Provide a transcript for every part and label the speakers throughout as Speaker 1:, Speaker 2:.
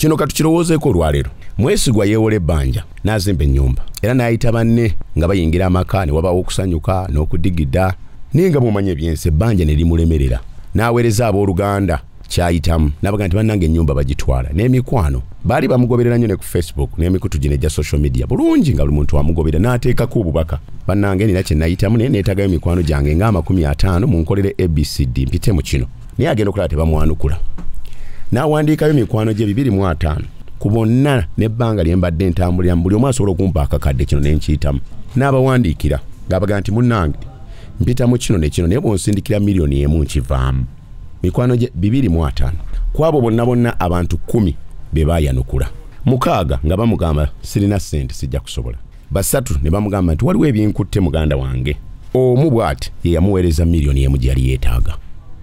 Speaker 1: Kino katukirowoozeeko olwaleero. Mwesigwa yeewola ebbanja n'azimba ennyumba era n'ayita banne nga bayingira amaka ne wabaawo okusanyuka n'okudigida, naye nga bw'omanya ebyensi ebbanja ne limulemerera. N'aweereza abooluganda kyayitamu n'abaga nti bannange ennyumba bagitwala n'emikwano baali bamugoberera nnyo ne ku Facebook n'emikutu gino egya social media bulungi nga buli muntu amugoberera n'ateekako obubaka, bannange nina kye nayitamu naye neetagayo mikwano gyange nga 50 munkolere ABCD mpite mu kino. Naye agenda okulaba tebamwanukula, n'awandiikayo mikwano gye 205 ku bonna n'ebbanga lye mbadde ntambuliramu buli omu asobola okumpa akakadde kino ne nkiyitamu. N'abawandiikira ng'abaga nti munnange mpita mu kino ne kino naye bw'onsindikira 1 million nkivaamu. Mikwano gye 205 ku abo bonna bonna abantu 10 be baayanukula, 6 nga bamugamba sirina ssente sijja kusobola, 3 ne bamugamba nti waliwo ebinkutte muganda wange. Omu bw'ati ye yamuweereza 1 million gye yali yeetaaga,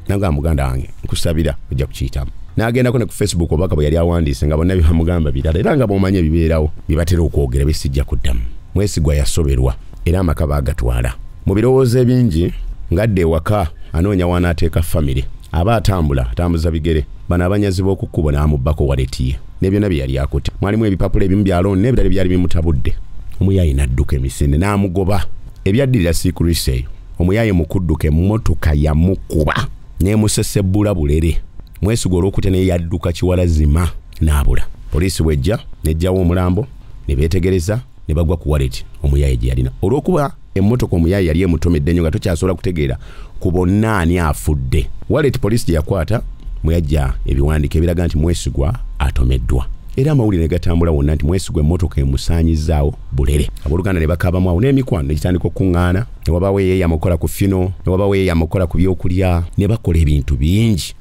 Speaker 1: nagamba muganda wange nkusabira ojja kukiyitamu. N'agendako ne ku Facebook obubaka bwe yali awandiise nga bonna bye bamugamba birala era nga bw'omanya ebibeerawo bye batera okwogera bisijja kuddamu. Mwesigwa yasoberwa era amaka baagatwala. Mu birowoozo ebingi ng'adda ewaka anoonya w'anaateeka famire, aba atambula atambuza bigere, bano abanyazi b'oku kkubo n'amubbako waleti ye ne byonna bye yali akutte. Mwalimu ebipapula ebimu bya looni n'ebirala byali bimutabudde. Omuyaaye n'adduka emisinde n'amugoba. Ebyaddirira siikulwisa eyo, omuyaaye mu kudduka emmotoka yamukuba n'emusesebbula bulere. Mwesigwa olw'okutya naye yadduka kiwalazima n'abula. Poliisi bw'ejja n'eggyawo omulambo ne beetegereza ne bagwa ku waleti omuyaaye gye yalina. Olw'okuba emmotoka omuyaaye yali emutomedde nnyo nga tokyasobola kutegeera ku bonna ani afudde, waleti poliisi gye yakwata mwe yajja ebiwandiiko ebiraga nti Mwesigwa atomeddwa. Era amawulire ne gatambula wonna nti Mwesigwa emmotoka emusaanyizzaawo bulere. Abooluganda ne bakaabamu awo n'emikwano ne gitandika okuŋŋaana, ne wabaawo eyeeyama okukola ku fino, ne wabaawo eyeeyama okukola ku byokulya, ne bakola ebintu bingi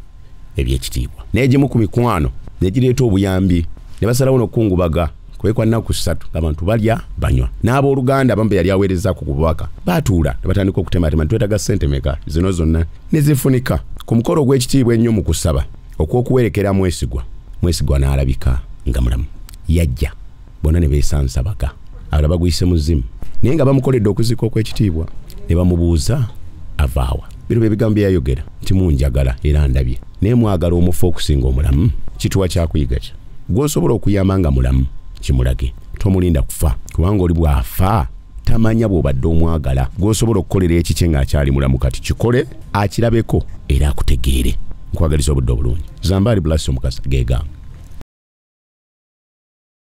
Speaker 1: ebyekitiibwa. N'egimu ku mikwano ne gireeta obuyambi ne basalawo n'okukungubaga kwekwa nnaku 3 abantu balya banywa. N'abooluganda abamu be yali aweerezaako ku bubaka baatuula ne batandika okutematema nti twetaaga ssente meka zino zonna ne zifunika. Ku mukolo ogw'ekitiibwa ennyo mu kusaba okw'okuwerekera Mwesigwa, Mwesigwa n'alabika nga mulamu. Yajja bonna ne beesansabaga, abalala baguyise muzimu, naye nga bamukoledde okuziika okw'ekitiibwa ne bamubuuza avaawa. Bino bye bigambo bye yayogera nti munjagala era ndabye, naye mwagala omufu okusinga omulamu. Kituwa kyakuyiga ki? Gw'osobola okuyamba nga mulamu kimulage, tomulinda kufa, kubanga oli bw'afa tamanya bw'obadde omwagala. Gw'osobola okukolera ekikye ng'akyali mulamu kati kikole akirabeko era akutegeere. Nkwagaliza obudde obulungi. Zambaali Blast Omukasa geegange.